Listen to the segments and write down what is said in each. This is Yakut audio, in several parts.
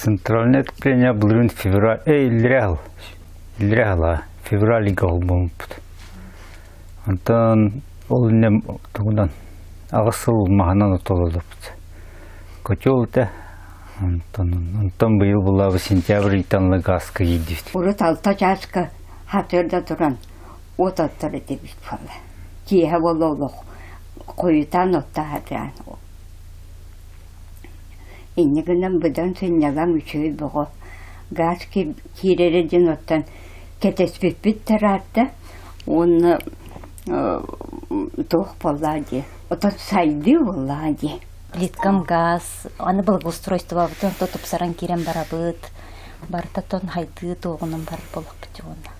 Центральное отопление былырыын февраль, иллэрээ сыл, иллэрээ сыл февраль ыйга холбоммуппут. Онтон ол иннэ тугунан аҕыс сыл маһынан отололорбут. Котел этэ. Онтон, онтон быйыл булаабы сентябрь ыйтан ыла газка киирдибит. Урут алта чааска хатыырда туран уот оттор этибит буолла. Киэһэ буола олох хойутаан оттоһатаан. Инньэ гынан быдан сынньалаҥ үчүгэй бөҕө. Газ киирэрэ диэн оттон кэтэспиппит тараатта уонна туох буоллаа дии, отон сайдыы буоллаҕа дии. Плиткам газ, аны благоустройствобытын то тупсаран киирэн барабыт. Барыта тон хайдыы туоҕунан барар буоллахпыт уонна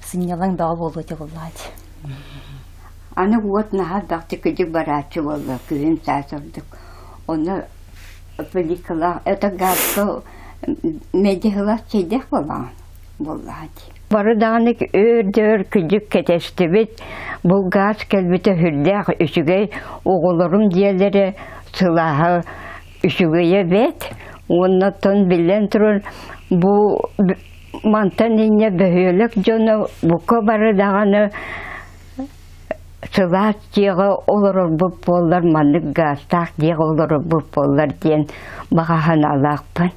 сынньалаҥ бөҕө буолуо дии буоллаҕа дии. Аны уот наһаа элбэхтик кыдьык барааччы буолла, күһүн саас ордук. Онно плиткалаах это газка медиһылаах чэйдээх буоллаҕын буоллаҕа дии. Бары даҕаны өөр-дөр кыдьык кэтэстибит. Бу газ кэлбитэ сүрдээх үчүгэй. Оҕолорум дьиэлэрэ сылааһа үчүгэйэ бэрт. Уонна оттон биллэн турар бу мантан инньэ бөһүөлэк дьоно бука бары даҕаны сылаас дьиэҕэ олорорбут буоллар маннык гаастаах дьиэҕэ олорорбут буоллар диэн баҕа санаалаахпын.